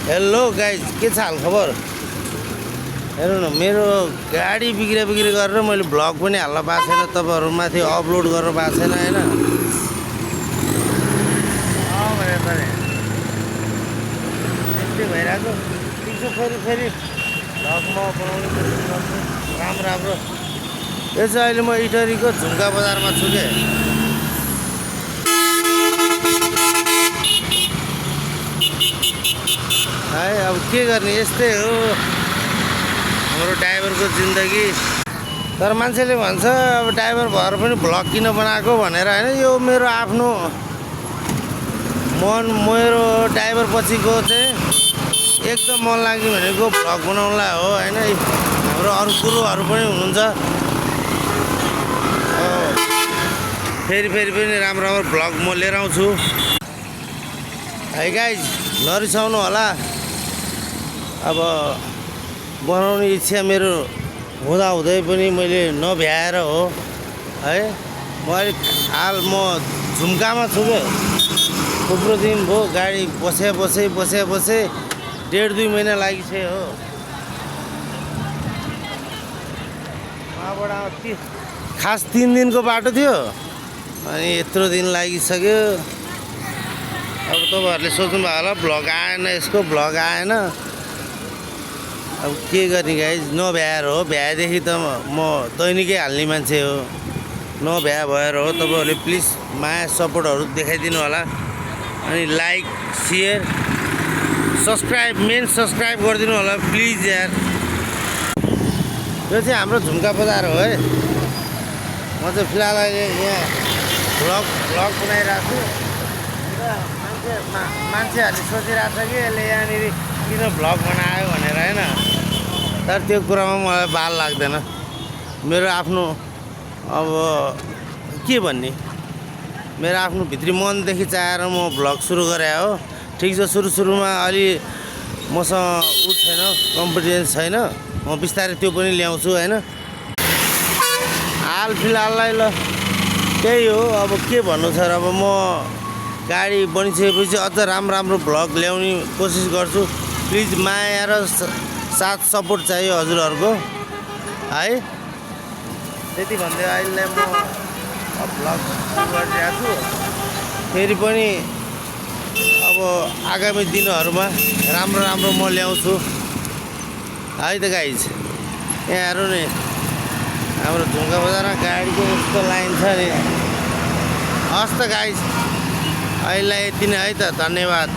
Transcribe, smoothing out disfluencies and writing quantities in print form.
Hello guys, के छ हाल खबर? हेर्नु न, मेरो गाडी बिग्रे गरेर मैले भ्लग पनि हाल्न पाएको छैन, तपाईँहरूमाथि अपलोड गर्न पाएको छैन होइन। यस्तै भइरहेको ठिक छ। फेरि भ्लग म बनाउने कोसिस गर्छु राम्रो। यो चाहिँ अहिले म इटरीको झुम्का बजारमा छु के। है अब के गर्ने, यस्तै हो हाम्रो ड्राइभरको जिन्दगी। तर मान्छेले भन्छ अब ड्राइभर भएर पनि भ्लग किन बनाएको भनेर होइन। यो मेरो आफ्नो मन, मेरो ड्राइभर पछिको चाहिँ एकदम मन लाग्ने भनेको भ्लग बनाउनलाई हो होइन। हाम्रो अरू कुरोहरू पनि हुनुहुन्छ, फेरि पनि राम्रो भ्लग म लिएर आउँछु है गाइज। नरिसाउनु होला, अब बनाउने इच्छा मेरो हुँदै पनि मैले नभ्याएर हो है। म अलिक हाल म झुम्कामा छु क्या। थुप्रो दिन भयो गाडी बसे 1.5-2 महिना लागिसक्यो हो। वहाँबाट खास 3 दिनको बाटो थियो, अनि यत्रो दिन लागिसक्यो। अब तपाईँहरूले सोच्नुभयो होला भ्लग आएन, यसको भ्लग आएन। अब के गर्ने गाइज, नभ्याएर हो। भ्याएदेखि त म दैनिकै हाल्ने मान्छे हो, नभ्या भएर हो। तपाईँहरूले प्लिज माया सपोर्टहरू देखाइदिनु होला, अनि लाइक सेयर सब्सक्राइब गरिदिनु होला प्लिज यार। यो चाहिँ हाम्रो झुम्का बजार हो है। म चाहिँ फिलहाल अहिले यहाँ भ्लग बनाइरहेको छु र मान्छेहरूले सोचिरहेको छ कि यसले यहाँनिर किन भ्लग बनायो भनेर होइन। तर त्यो कुरामा मलाई बाल लाग्दैन। मेरो आफ्नो अब के भन्ने, मेरो आफ्नो भित्री मनदेखि चाहेर म भ्लग सुरु गरे हो। ठिक छ, सुरुमा अलि मसँग छैन, कम्पिटेन्स छैन। म बिस्तारै त्यो पनि ल्याउँछु होइन। हाल फिलहाललाई ल त्यही हो। अब के भन्नु छ र, अब म गाडी बनिसकेपछि अझ राम्रो भ्लग ल्याउने कोसिस गर्छु। प्लिज माया र साथ सपोर्ट चाहियो हजुरहरूको है। त्यति भन्दै अहिले म भ्लग गरिरहेको छु। फेरि पनि अब आगामी दिनहरूमा राम्रो म ल्याउँछु है त गाइज। यहाँ हेर्नु नि, हाम्रो झुम्का बजारमा गाडीको यस्तो लाइन छ नि। हस् त गाइज, अहिले यति नै है त, धन्यवाद।